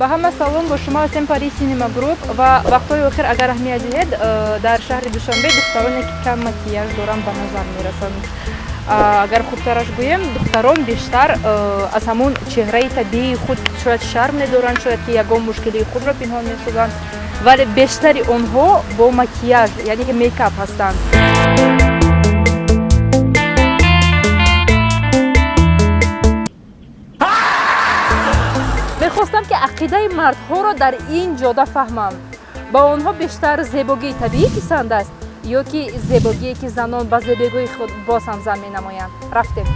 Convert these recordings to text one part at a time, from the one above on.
Ба ҳама салом, бо шумо ҳастем Пари Синема Групп. Ва вақтҳои охир, агар аҳамият диҳед, дар шаҳри Душанбе духтароне, ки кам макияж доранд, ба назар мерасанд. Агар хубтараш гӯем, духтарон бештар аз ҳамун чеҳраи табиии худ шояд шарм медоранд, шояд ки ягон мушкилии худро пинҳон месозанд, вале бештари онҳо бо макияж, яъне ки мейкап ҳастанд. Мехостам, ки ақидаи мардҳоро дар ин ҷода фаҳмам: ба онҳо бештар зебогии табиӣ писанд аст ё ки зебогие, ки занон ба зебогии худ боз ҳам зам менамоянд? Рафтем.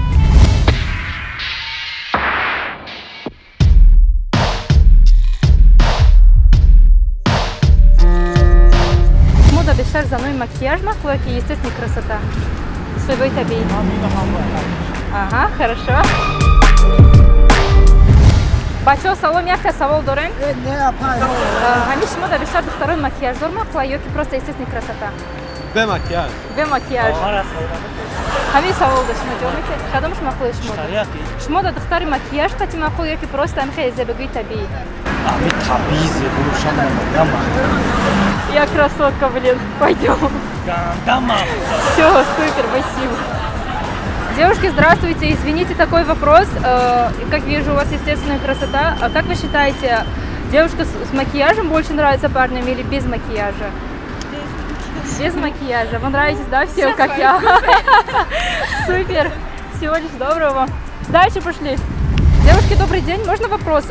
Шумо бештар занои макияж маъқул ки естественный красота, зебои табиӣ? Ага, хорошо. Бачаҳо, салом, якта савол дорем. Ҳамин шумо дар бештар духтарои макияждор маъқула ё ки просто естественный красота? Бе макияж. Бе макияж. Ҳамин савол до шумо ҷавоб метиҳед. Кадомаш маъқули шумо? Шумо да духтари макияж қати маъқул ё ки просто ҳамихе зебогии табиӣ? Ами табиӣ зебо. Я красотка, блин, пойдем. Все, супер, спасибо. Девушки, здравствуйте. Извините, такой вопрос. Как вижу, у вас естественная красота. А как вы считаете, девушка с макияжем больше нравится парням или без макияжа? Без макияжа. Вы нравитесь, да, всем, как я? Супер. Всего лишь доброго вам. Дальше пошли. Девушки, добрый день. Можно вопрос?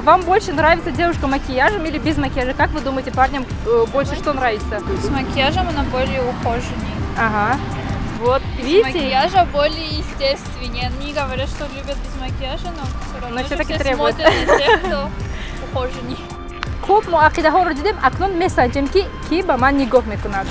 Вам больше нравится девушка макияжем или без макияжа? Как вы думаете, парням больше что нравится? С макияжем она более ухоженнее. Ага. Вот, Без видите? макияжа более естественнее. Они говорят, что любят без макияжа, но все равно Но же всё-таки все требуют. смотрят на тех, кто ухоженнее. Хуб, мо ақидаҳоро дидем, акнун месанҷем, ки кӣ ба ман нигоҳ мекунад.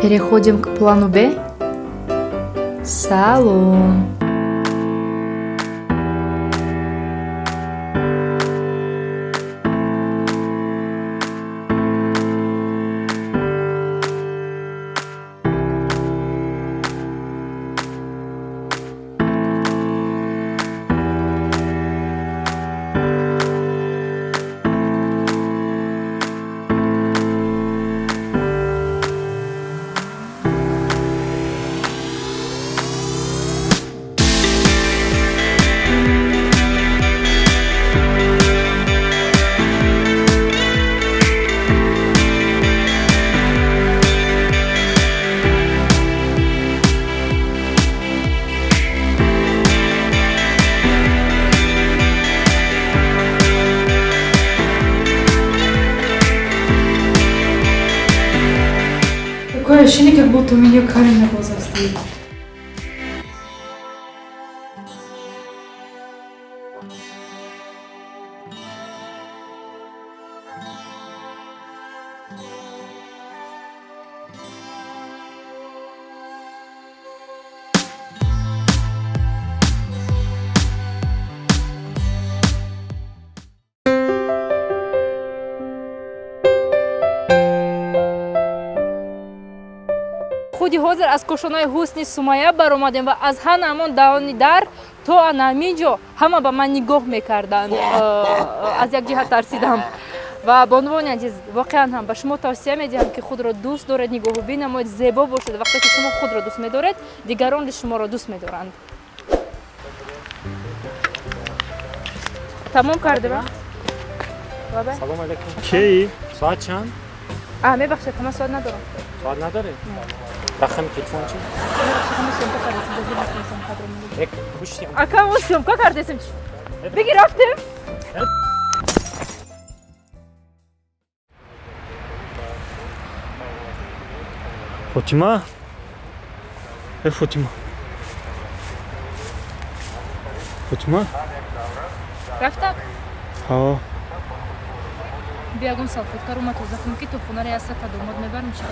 Переходим к плану Б. Салом. Такое ощущение, как будто у меня камень на глазах стоит. Худи ҳозир аз кошонаи ҳусни Сумая баромадем ва аз ҳана ҳамон даҳони дар то ана ҳамин ҷо ҳама ба ман нигоҳ мекарданд. Аз як ҷиҳат тарсидам. Ва бонувони азиз, воқеан ҳам ба шумо тавсия медиҳам, ки худро дӯст доред, нигоҳубин намоед, зебо бошед. Вақте ки шумо худро дӯст медоред, дигарон низ шуморо дӯст медоранд. Тамом кардем? Салом алейкум. Кей? Соат чанд? А, мебахшед, ҳама соат надорам. Соат надорӣ? Рақами телефон чӣ? Мебахшед, ҳама съёмка кардесем, дазир накунесам кадро. Як пушти. Ака, мо съёмка кардесем. Биги, рафтем. Фотима? Э, Фотима. Фотима? Рафтак? Ҳо. Биягон салфеткаро ма тоза кунам, ки то хонаро як сата домод мебарам, чӣ.